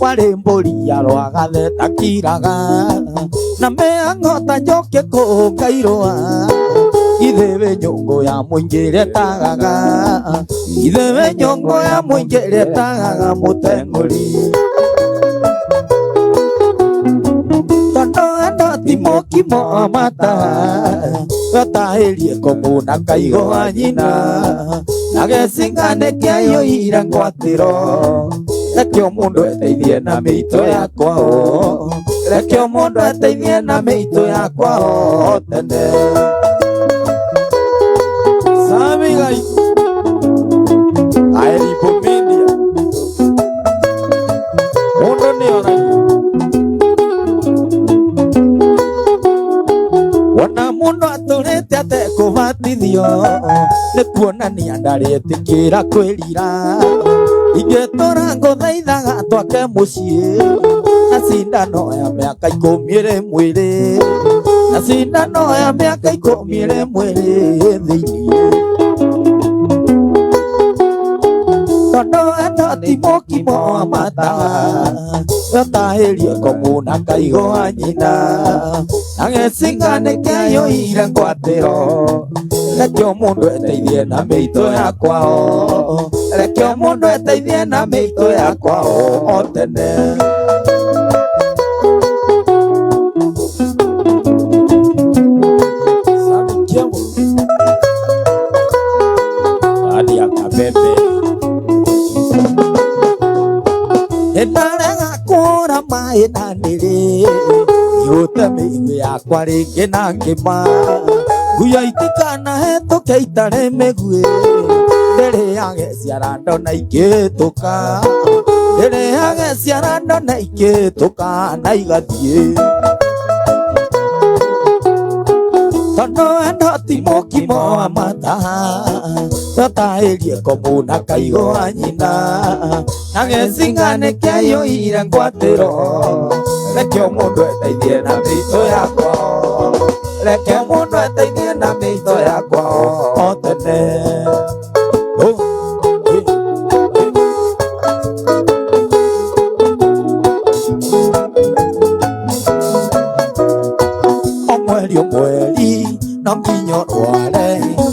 Warĩ mbũri ya rwagathe takiraga na mĩang'o ta njũkĩ kũngairũa ithe wĩ nyũngũ ya mũingĩ ĩrĩa ĩtagaga ithe wĩ nyũngũ ya mũingĩ ĩrĩa ĩtagaga mũteng'ũri tondũ andũ ti mũkimo mata gatahĩrie kũmuna kaigo wa nyina na gecinga nĩkĩaiyũire ngwatĩro reke o mũndũ eteithie na mĩito ya kwao reke o mũndũ eteithie na mĩito ya kwao tene. Sami Gai Aeribo Media mũndũ nĩ oragia wona mũndũ atũrĩte atekũbatithio nĩ kuonania ndarĩtĩkĩra kwĩrira ingĩtũra ngũthaithaga twake mũciĩ na cindano ya mĩaka ikũmi ĩrĩ mwĩrĩ na cindano ya mĩaka ikũmi ĩrĩ mwĩrĩ thĩiniĩ tondũ andũ ti mũkimo wa matawa gatahĩrie kũmuna kaigo wa nyina na gecinga nĩkĩaiyũire ngwatĩro reke o mũndũ eteithie na mĩito ya kwao reke o mũndũ eteithie na mĩito ya kwao o tene. Sami Kiambo hadi ya Kabebe nĩndarega kũra maĩ na nĩrĩ ihũte mĩigũ yakwa rĩngĩ na ngĩma nguya itikanahĩtũke itarĩ mĩguĩ ndĩrĩage ciara ndona ikĩhĩtũka ndĩrĩage ciara ndona ikĩhĩtũka na igathiĩ tondũ andũ ti mũkimo wa mata tũtahĩrie kũmuna kaigo wa nyina na gecinga nĩkĩaiyũire ngwatĩro reke o mũndũ eteithie na mĩito ya kwao reke o mũndũ eteithie na mĩito ya kwao o tene. Oh, eh, eh. O mweri o mweri no nginya ũrware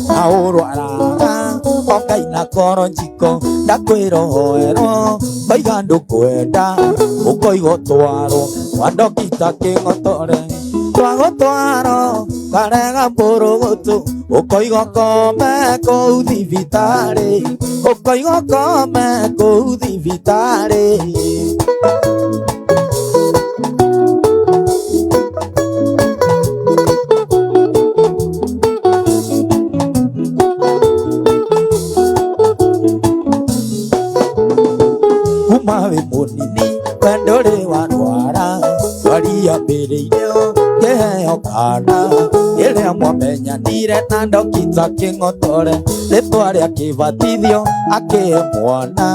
na ũrwaraga ũkaina koro njiko ndakwĩra ũhoerwo ngaiga ndũkwenda ũkoiga ũtwarwo kwa ndokita kĩng'otore twagũtwarwo karega mbũrũgũtũ ũkoiga ũkome kũu thibitarĩ ũkoiga ũkome kũu thibitarĩ. Kuma wĩ mũnini we ndũrĩ warwara wariambĩrĩirio kĩheo kana ĩrĩa mwamenyanire na ndokita kĩng'otore rĩtwa rĩa kĩbatithio akĩhe mwana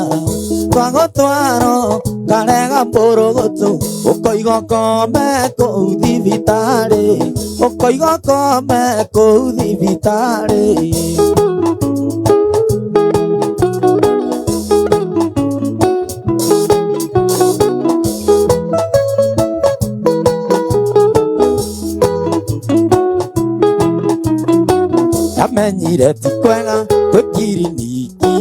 twagũtwarwo karega mbũrũgũtũ ũkoiga ũkome kũu thibitarĩ ũkoiga ũkome kũu thibitarĩ. Ndamenyire ti kwega kwĩ kiriniki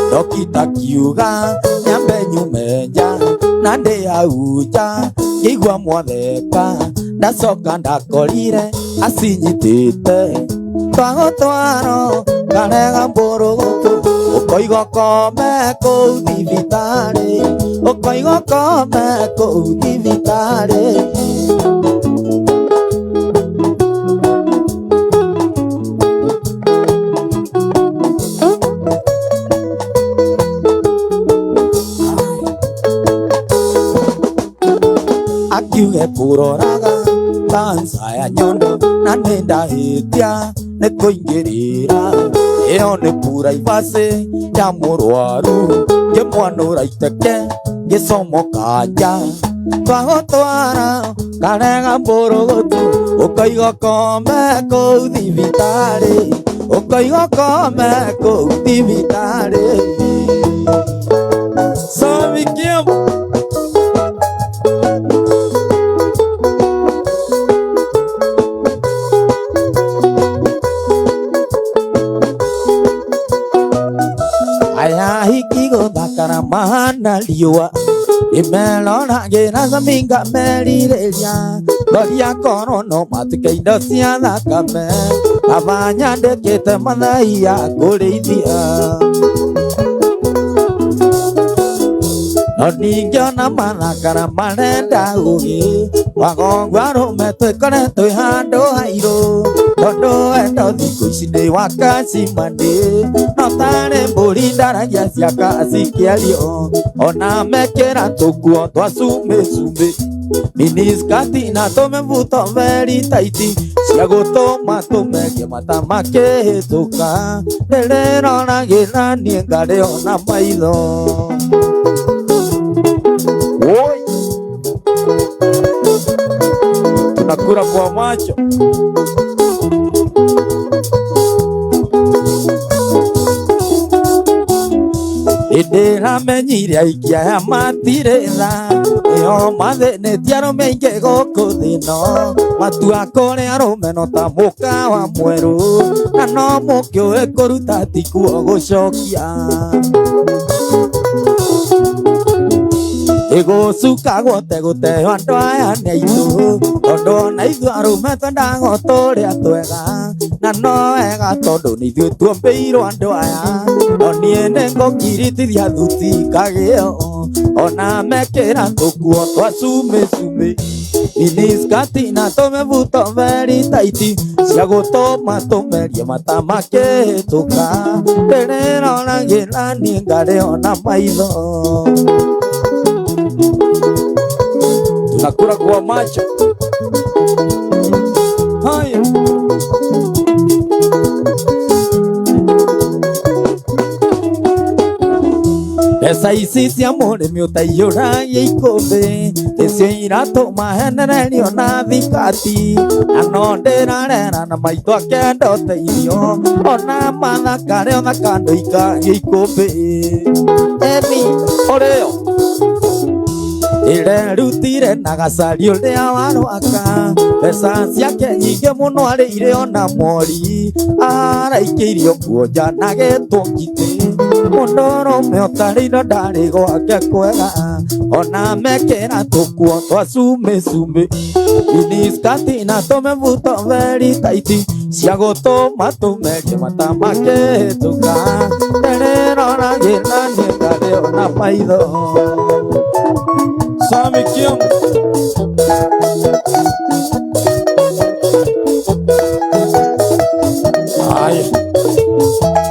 ndokita kiuga nyambe nyume nja na ndĩ hau nja ngĩigua mwatheka ndacoka ndakorire acinyitĩte twagũtwarwo karega mbũrũgũtũ ũkoiga ũkome kũu thibitarĩ ũkoiga ũkome kũu thibitarĩ. Akiuge kũroraga kansa ya nyondo na nĩ ndahĩtia nĩ kũingĩrĩra ĩyo nĩ puraivacĩ ya mũrwaru ngĩmwanũra iteke ngĩcomoka nja twagũtwara karega mbũrũgũtũ ũkoiga ũkome kũu thibitarĩ ũkoiga ũkome kũu thibitarĩ. Sami Kiambo. Mahana riũa imeloragĩra caminga merirĩria ngoria korwo no matuĩke indo cia thakame aba nyandĩkĩte mathai ya kũrĩithia no ningĩona mathakara marenda ũgĩ wagongwa arũme twĩkore twĩ handũ hairũ tondũ wendo thikũ ici nĩ wakacimandĩ no tarĩ mbũri ndaragia ciaka cikĩario ona mekĩra tũkuo twa cumbĩ cumbĩ miniskati na tũmĩbuto very tight cia gũtũma tũmegie mata makĩhĩtũka ndĩrĩroragĩra niĩ ngarĩo na maitho. Oi, tunakula kwa macho. Ndĩramenyire aikia aya matirĩ tha ĩyo mathĩnĩtie arũme aingĩ gũkũ thĩ ĩno matua kũrĩ arũme no ta mũkawa mwerũ na no mũkĩũĩ kũruta tikuo gũcokia ĩgũcukagwo tegũteo andũ aya nĩ aitũ tondũ ona ithuĩ arũme twendaga tũrĩa twega na no wega tondũ nĩ ithuĩ tuombĩirwo andũ aya no niĩ nĩngũkiritithia thuti kagĩo ona mekĩra tũkuo twa cumbĩ cumbĩ miniskati na tũmĩbuto very tight cia gũtũma tũmerie mata makĩhĩtũka ndĩrĩroragĩra niĩ ngarĩo na maitho. Tunakula kwa macho. Haya. Mbeca ici cia mũrĩmi ũtaiyũragia ikũmbĩ nĩcio iratũma henererio na thikati na no ndĩrarera na maitũ akenda ũteithio ona mathakare othaka ndũikagia ikũmbĩ eni ũrĩo ĩrerutire na gacari ũrĩa warwaka mbeca ciake nyingĩ mũno arĩire ona mori araikĩirio kuonja na getwo ngitĩ mũndũrũme ũtarĩ indo ndarĩ gwake kwega ona mekĩra tũkuo twa cumbĩ cumbĩ miniskati na tũmĩbuto very tight cia gũtũma tũmerie mata makĩhĩtũka ndĩrĩroragĩra niĩ ngarĩo na maitho. Sami Kim. Haya.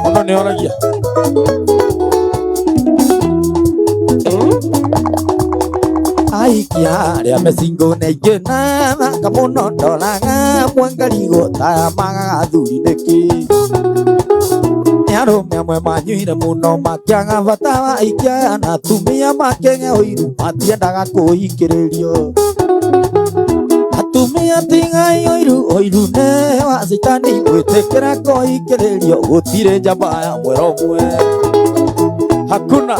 Ono nĩoragia. Aikia arĩa mecingo nĩ aingĩ na thaka mũno ndoraga mwangarigwo ta magaga athuri nĩkĩ nĩ arũme amwe manyuire mũno makĩaga bata wa aikia na atumia makĩgĩa ũiru matiendaga kũhikĩrĩrio atumia tigai ũiru ũiru nĩ wa citani gwĩtĩkĩra kũhikĩrĩrio gũtirĩ njamba ya mwera ũmwe Hakuna.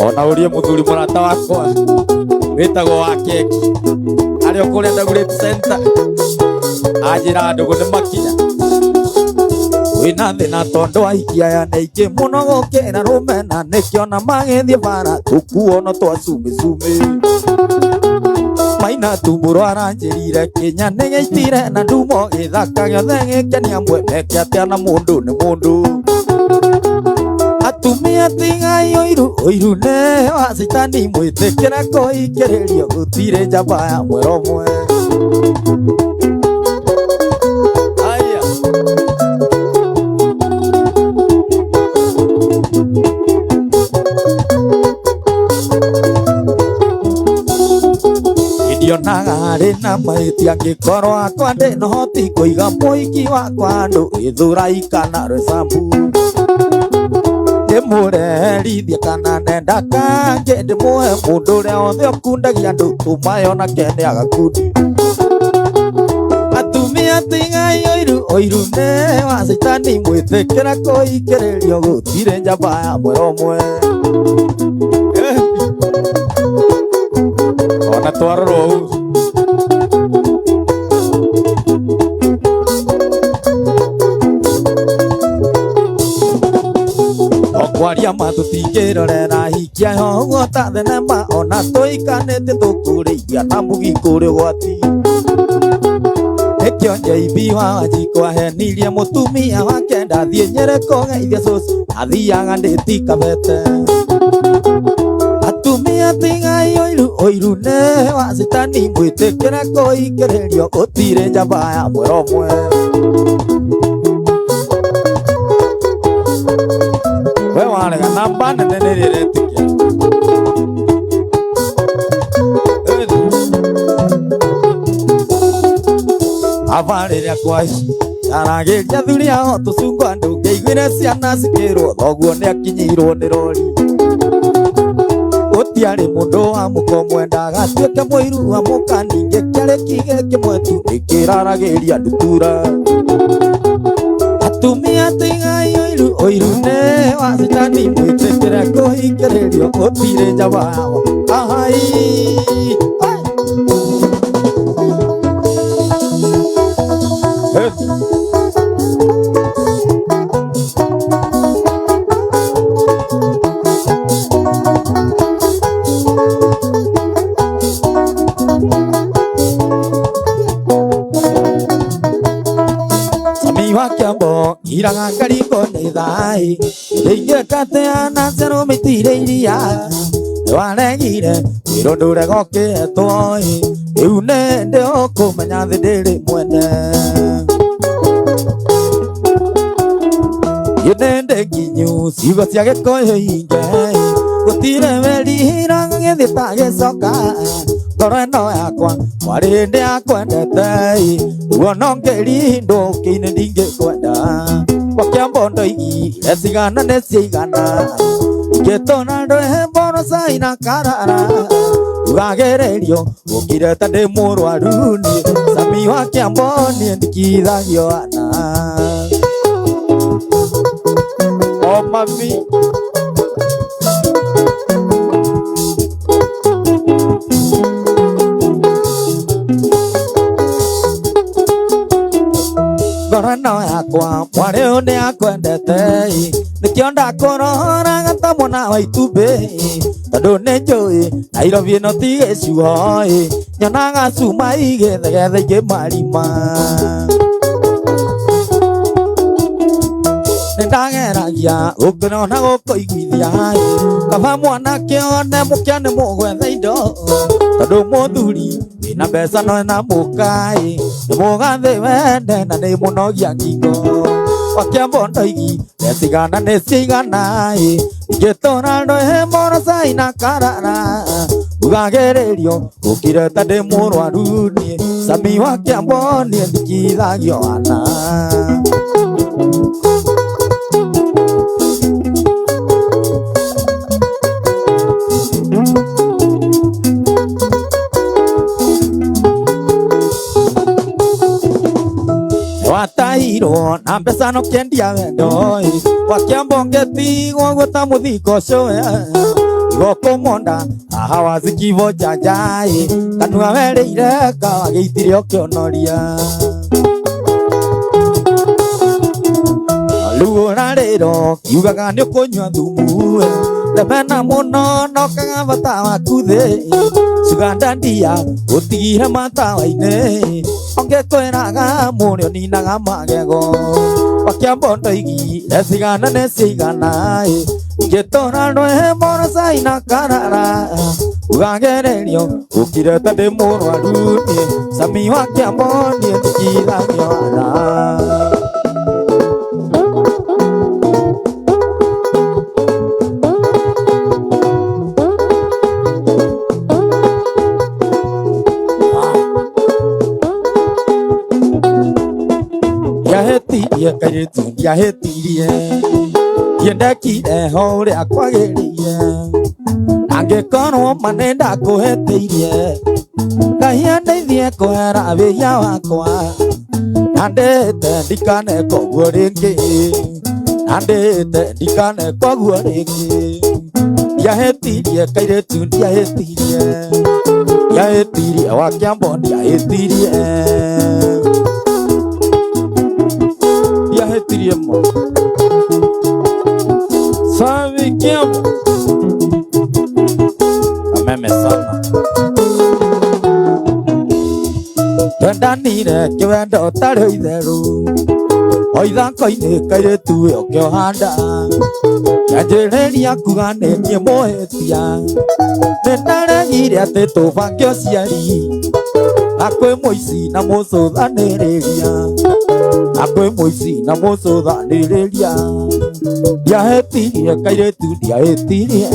Ona ũrie mũthuri mũrata wakwa wĩtagwo wa keki arĩa ũkũrĩa Dagoretti Center anjĩra ndũgũ nĩ makinya wĩna thĩna tondũ aikia aya nĩ aingĩ mũno gũkĩra rũme na nĩkĩo na magĩthiĩ bara tũkuo no twa cumbĩ cumbĩ maina tumbũrũ aranjĩrire kĩnya nĩ gĩitire na ndumo gĩthaka gĩothe gĩkenia amwe meke atĩa na mũndũ nĩ mũndũ atumia tigai ũiru ũiru nĩ wa citani mwĩtĩkĩra kũhikĩrĩrio gũtirĩ njamba ya mwera ũmwe. Haya. Ndionaga arĩ na mahĩtia angĩkorwo akwa ndĩ na ũhoti kũiga mũhiki wakwa handũ gĩthũrai kana Roysambu ndĩmũrerithie kana nenda kangĩ ndĩmũhe mũndũ ũrĩa wothe ũkundagia andũ tũmayo nake nĩ agakundi atumia tigai ũiru ũiru nĩ wa citani mwĩtĩkĩra kũhikĩrĩrio gũtirĩ njamba ya mwera ũmwe. Ona twarorwo ũũ Kwaria ma tũtingĩrorera hikia ũguo ta thenema ona tũikanĩte tũkũrĩithia na mũgi kũrĩ ũgwati. Nĩkĩo JB wa Wanjikũ ahenirie mũtumia wake ndathiĩ Nyĩrĩ kũgeithia cũcũ athiaga ndĩti kabete. Atumia tigai ũiru ũiru nĩ wa citani mwĩtĩkĩre kũhingĩrĩrio gũtirĩ njamba ya mwera ũmwe. We warega namba nene nĩ ĩrĩa ĩretĩkia. Aba rĩrĩa kwaici aragĩria athuri ao tũcungwa ndũngĩaiguire ciana cikĩrwo thoguo nĩakinyĩirwo nĩ rori. Gũtiarĩ mũndũ wa mũka mwendaga atuĩke mũiru wa mũka ningĩ kĩarĩ kĩgĩ kĩmwe tu nĩkĩraragĩria ndutura. Atumia tigai ũiru ũiru nĩ wa citani mwĩtĩkĩre kũhingĩrĩrio gũtirĩ njamba ahai. Sami wa Kĩambo iraga ngaringo nĩ thai rĩingĩkatea na njerũ mĩtire iria nĩwaregire wĩrwo ndũrega ũkĩhetwo rĩu nĩ ndĩ ũkũmenya thĩ ndĩrĩ mwene. Nĩ ndĩ nginyu ciugo cia Gĩkũyũ inge gũtirĩ werihiraga gĩthiĩ ta gĩcoka ngoro ĩno yakwa mwarĩ hĩndĩ yakwendete ruo no ngĩrindwo ũkĩinĩ ndingĩkwenda. Kwa Kĩambo ndoigire cigana nĩ ciaigana ingĩtũra ndũhe mboro cai na karara ndũgagĩrĩrio ũkire ta ndĩ mũrwaru niĩ Sami wa Kĩambo niĩ ndikithagio ana. O mami. Ngoro ĩno yakwa mwarĩ ũyũ nĩakwendete nĩkĩo ndakũroraga ta mwana wa itumbĩ tondũ nĩ njũĩ Nairobi ĩno ti gĩcigo nyonaga cuma igĩthegetha ingĩ marima. Nĩndageragia gũkĩra na gũkũiguithia kaba mwanake one mũkĩa nĩ mũgwetha indo tondũ mũthuri wĩna mbeca no ena mũka nĩ mũgathĩ wende na nĩ mũnogia ngingo. Kwa Kĩambo ndoigire cigana nĩ ciaigana ingĩtũra ndũhe mboro cai na karara ndũgagĩrĩrio ũkire ta ndĩ mũrwaru niĩ Sami wa Kĩambo niĩ ndikithagio ana. Watahirwo na mbeca no kĩendia wendo kwa Kĩambo ngĩtigwo guo ta mũthiko ũcio igũkũmonda haha wazikivo njanja kanua werĩire kawagĩitire ũkĩonoria. Rĩu ũrarĩro kiugaga nĩ ũkũnyua thumu remena mũno no kaga bata waku thĩ cugandandia ũtigire matawa-inĩ ongĩkwĩraga mũrĩ ũninaga magego. Kwa Kĩambo ndoigire cigana nĩ ciaigana ingĩtũra ndũhe mboro cai na karara ndũgagĩrĩrio ũkire ta ndĩ mũrwaru niĩ Sami wa Kĩambo niĩ ndikithagio ana. Ndiahĩtirie kairĩtu ndiahĩtirie ndiendekire ho ũrĩa kwagĩrĩire angĩkorwo ma nĩndakũhĩtĩirie Ngai andeithie kũhera wĩhia wakwa na ndĩte ndikaneka ũguo rĩngĩ na ndĩte ndikaneka ũguo rĩngĩ. Ndiahĩtirie kairĩtu ndiahĩtirie ndiahĩtirie wa Kĩambo ndiahĩtirie Ndiahĩtirie ma. Savi. Kiambo. Kameme sana. Twendanire kĩwendo ũtarĩ itherũ o ithako-inĩ kairĩtu ũkĩohanda kĩanjĩrĩria kuga nĩ niĩ mũhĩtia nĩndaregire atĩ tũbange ũciari na kwĩ mũici na mũcũthanĩrĩria na kwĩ mũici na mũcũthanĩrĩria ndiahĩtirie kairĩtu ndiahĩtirie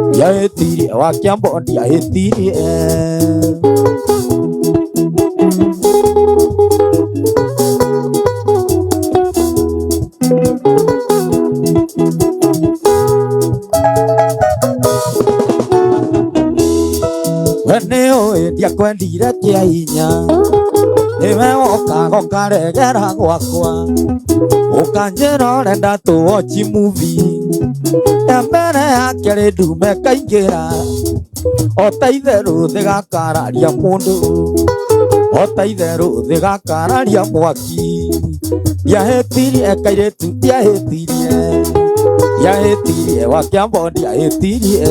ndiahĩtirie wa Kĩambo ndiahĩtirie. We nĩũĩ ndiakwendire kĩa hinya nĩwe wokaga ũkaregera gwakwa ũkanjĩra ũrenda tũwochi movie ya mbere yake rĩ ndume kaingĩra o ta itherũ thĩgakararia mũndũ o ta itherũ thĩgakararia mwaki ndiahĩtirie kairĩtu ndiahĩtirie ndiahĩtirie wa Kĩambo ndiahĩtirie.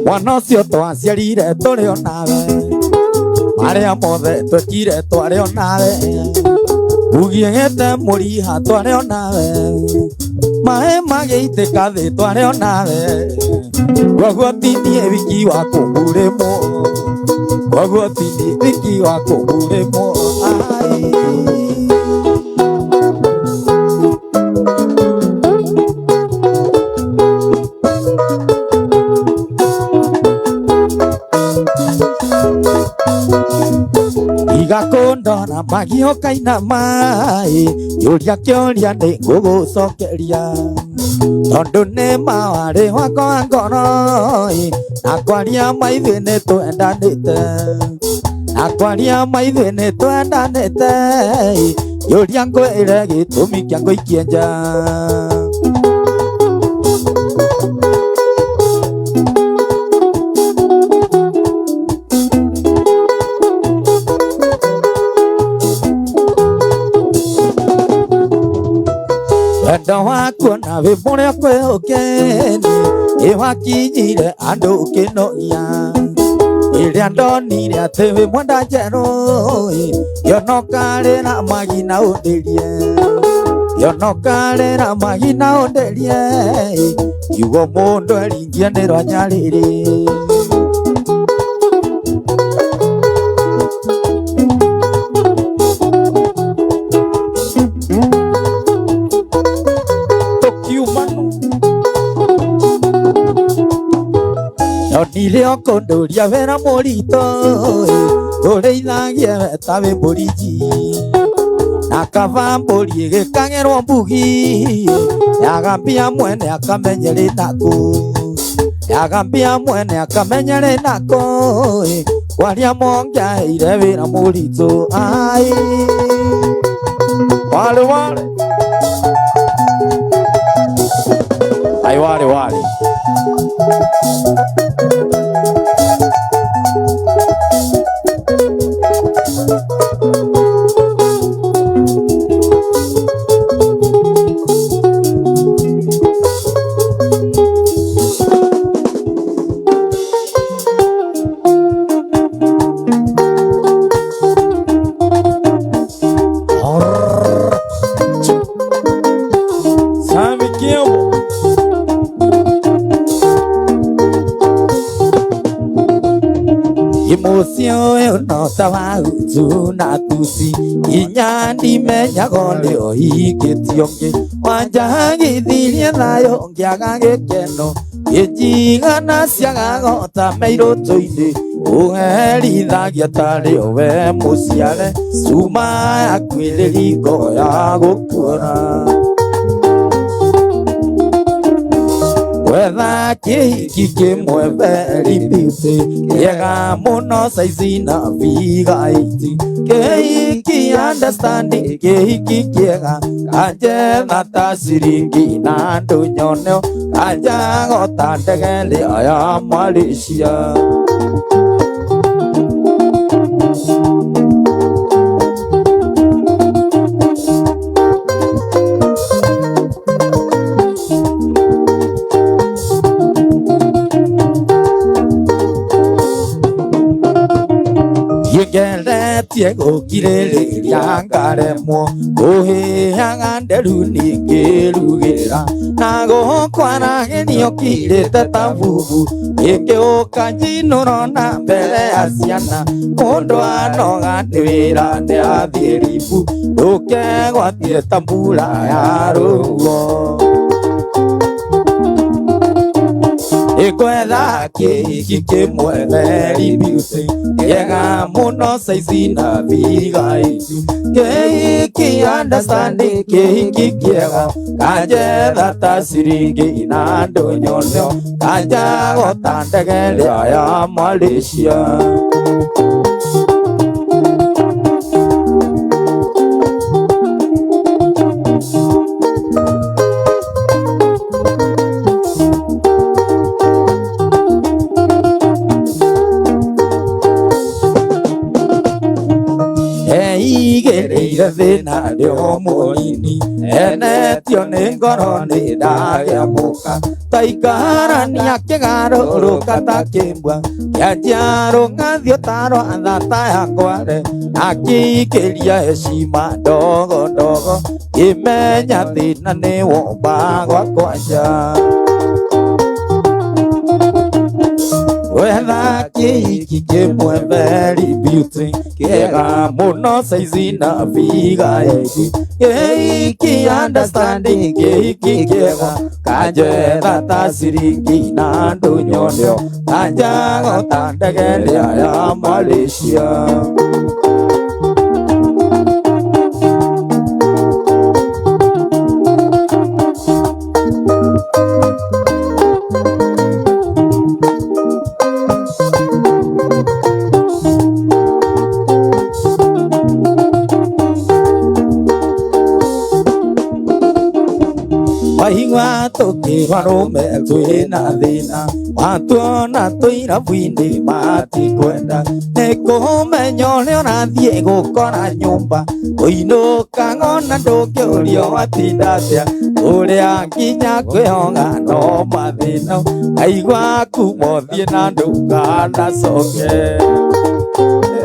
Mwana ũcio twaciarire tũrĩ o nawe marĩa mothe twekire twarĩ o nawe ugiĩte mũriha twarĩ o nawe maĩ magĩitĩka thĩ twarĩ o nawe koguo ti niĩ wiki wa kũmurĩmwo koguo ti niĩ wiki wa kũmurĩmwo ai. Igakundona magiokaina mai yũria kĩũria nĩ ngũgũcokeria tondũ nĩ mawarĩ wakwa ngoro na kwaria maithuĩ nĩ twendanĩte na kwaria maithuĩ nĩ twendanĩte yũria ngwĩre gĩtũmi kĩa ngũikie nja. Wendo waku na wĩ mũrĩa kwĩ ũkeni nĩwakinyire andũ ũkĩnogia ĩrĩa ndonire atĩ wĩ mwenda njerũ ngĩonoka rĩra magina ũndĩrie ngĩonoka rĩra magina ũndĩrie kiugo mũndũ eringie nĩ rwa nyarĩrĩ. Nonire ũkũndũria wĩra mũritũ ngũrĩithagie we ta wĩ mbũri na kaba mbũri ĩgĩkagĩrwo mbugi yagambia mwene akamenyerĩ nakũ yagambia mwene akamenyerĩ nakũ kwaria mongeaheire wĩra mũritũ ai. Wale wale ai wale wale. Sami Kiambo. Emocio ĩyo no ta wa utu na tuci inya ndimenyaga nĩ ũhikĩtio ũngĩ wanjagithirie thayũ ngĩaga gĩkeno gĩnjigana ciagaga ta meirũtũ-inĩ ũherithagia tarĩ we mũciare cuma yaku ĩrĩ riko ya gũkuona wetha Kĩhiki kĩmwe very beauty kĩega mũno saizi na figa eight kĩhiki understanding kĩhiki kĩega kanjetha ta ciringi na andũ nyoneo kanjagota ndege ĩrĩa ya Malaysia. Ngeretie gũkirĩrĩria ngaremwo kũhĩaga nderu ningĩrugĩra na gũkwaragĩrio kirĩte ta bubu ingĩũka njinũro na mbere ya ciana mũndũ anoga nĩ wĩra nĩ athiĩ ribu ndũkegwatie ta mbura ya rũhuho. Nĩngwetha kĩhiki kĩmwe very beauty kĩega mũno saizi na figa eight kĩhiki understanding kĩhiki kĩega kanjetha ta ciringi na andũ nyoneo kanjagota ndege ĩrĩa ya Malaysia. Eigĩrĩire thĩna ndĩ o mũnini enetio nĩ ngoro nĩ ndagĩa mũka taikarania kĩgarũrũka ta kĩmbwa kĩanjia rũng'athio ta rwa thata ya ngware akĩikĩria heshima ndogo ndogo ngĩmenya thĩna nĩ womba gwakwa nja. Wetha kĩhiki kĩmwe very beauty kĩega mũno saizi na figa eight kĩhiki understanding kĩhiki kĩega kanjetha ta ciringi na andũ nyoneo kanjagota ndege ĩrĩa ya Malaysia. Waigua tũkĩrwo arũme twĩna thĩna watuona tũirabu-inĩ matikwenda nĩ kũmenya ũrĩa ũrathiĩ gũkora nyũmba kũinũka ng'ona ndũngĩũrio watinda atĩa ũrĩa nginya kwĩhoga no mathĩna aigua kuma ũthiĩ na ndũkanacoke.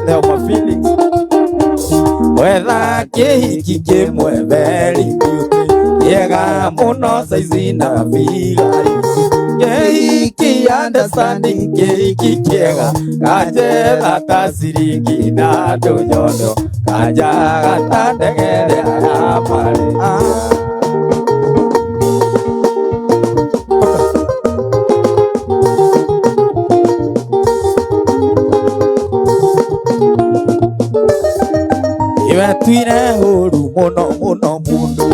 Leo my feelings. Wetha kĩhiki kĩmwe very beauty kĩega mũno saizi na figa eight kĩhiki understanding kĩhiki kĩega kanjetha ta ciringi na andũ nyondo kanjaga ta ndege ĩrĩa ya Malaysia. Iwetuire ũru mũno mũno mũndũ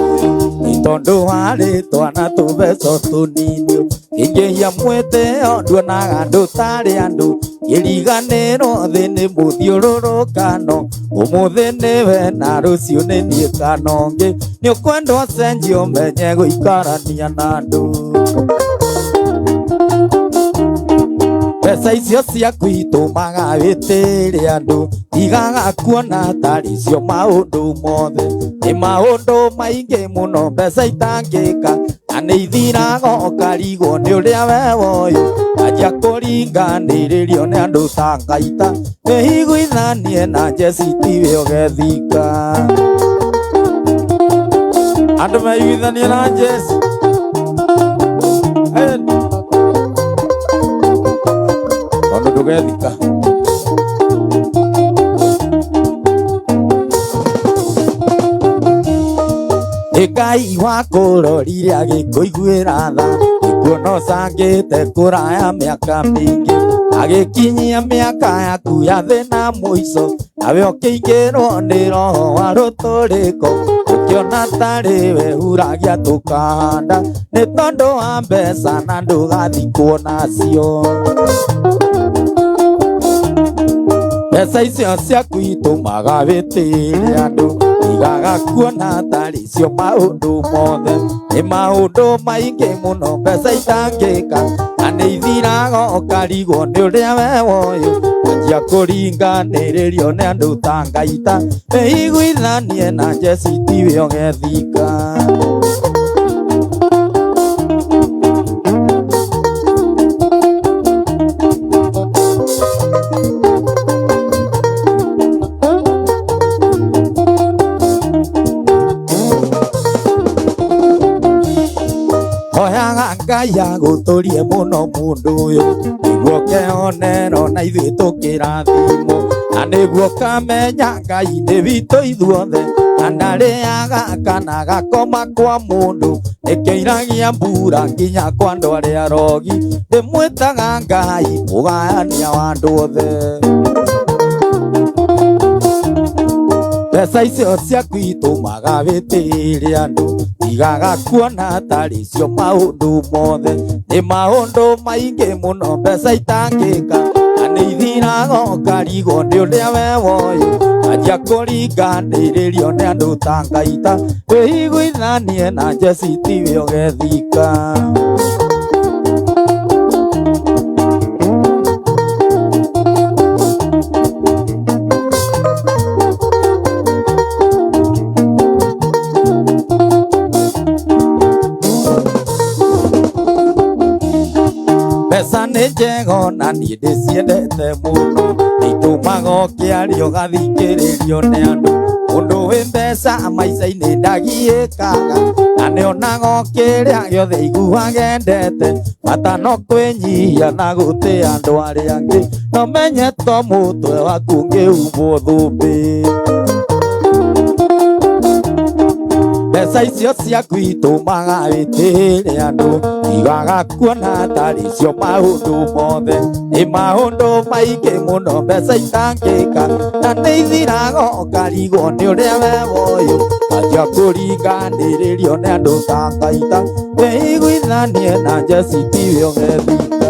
nĩ tondũ warĩ twana tũbeco tũnini kĩingĩhia mwĩtĩo nduonaga andũ tarĩ andũ kĩriganĩrwo thĩ nĩ mũthiũrũrũkano ũmũthĩ nĩwe na rũciũ nĩ niĩ kana ũngĩ nĩ ũkwenda ũcenjie ũmenye gũikarania na andũ. Mbeca icio ciaku itũmaga wĩtĩre andũ tigaga kuona tarĩ cio maũndũ mothe nĩ maũndũ maingĩ mũno mbeca itangĩka na nĩ ithiraga ũkarigwo nĩ ũrĩa we woĩ anjia kũringanĩrĩrio nĩ andũ ta ngaita wĩiguithanie na Jesi tiwe ũgethika. Andũ meiguithanie na Jesi tondũ ndũgethika. Ngai wakũrorire agĩkũiguĩra tha nĩkuona ũcangĩte kũraya mĩaka mĩingĩ agĩkinyia mĩaka yaku ya thĩna mũico nawe ũkĩingĩrwo nĩ roho wa rũtũrĩko Ũngĩona tarĩ we huragia tũkahanda nĩ tondũ wa mbeca na ndũgathikwo nacio. Mbeca icio ciaku itũmaga wĩtĩĩre andũ, igaga kuona tarĩ cio maũndũ mothe. Nĩ maũndũ maingĩ mũno mbeca itangĩka, na nĩ ithiraga ũkarigwo nĩ ũrĩa we woĩ. Wanjia kũringanĩrĩrio nĩ andũ ta ngaita, wĩiguithanie na njeci tiwe ũgethika. Hoyaga Ngai agũtũrie mũno mũndũ ũyũ, nĩguo keonero na ithuĩ tũkĩrathimwo, na nĩguo kamenya Ngai nĩ witũ ithuothe, na ndarĩaga kana gakoma kwa mũndũ, nĩkĩiragia mbura nginya kwa andũ arĩa arogi, ndĩmwĩtaga Ngai mũgayania wa andũ othe. Mbeca icio ciaku itũmaga wĩtĩĩre andũ, igaga kuona tarĩ cio maũndũ mothe. Nĩ maũndũ maingĩ mũno mbeca itangĩka, na nĩ ithiraga ũkarigwo nĩ ũrĩa we woĩ. Wanjia kũringanĩrĩrio nĩ andũ ta ngaita, wĩiguithanie na njeci tiwe ũgethika. Mbeca nĩ njega ona niĩ ndĩciendete mũno, itũmaga ũkĩaria ũgathikĩrĩrio nĩ andũ. Mũndũ wĩ mbeca maica-inĩ ndagiĩkaga, na nĩonaga o kĩrĩa gĩothe aiguaga endete. Bata no kwĩnyihia na gũtĩa andũ arĩa angĩ, no menye to mũtwe waku ũngĩhumbwo thũmbĩ. Mbeca icio ciaku itũmaga wĩtĩĩre andũ, igaga kuona tarĩ cio maũndũ mothe. Nĩ maũndũ maingĩ mũno mbeca itangĩka, na nĩ ithiraga ũkarigwo nĩ ũrĩa we woĩ. Wanjia kũringanĩrĩrio nĩ andũ ta ngaita, wĩiguithanie na njeci tiwe ũgethika.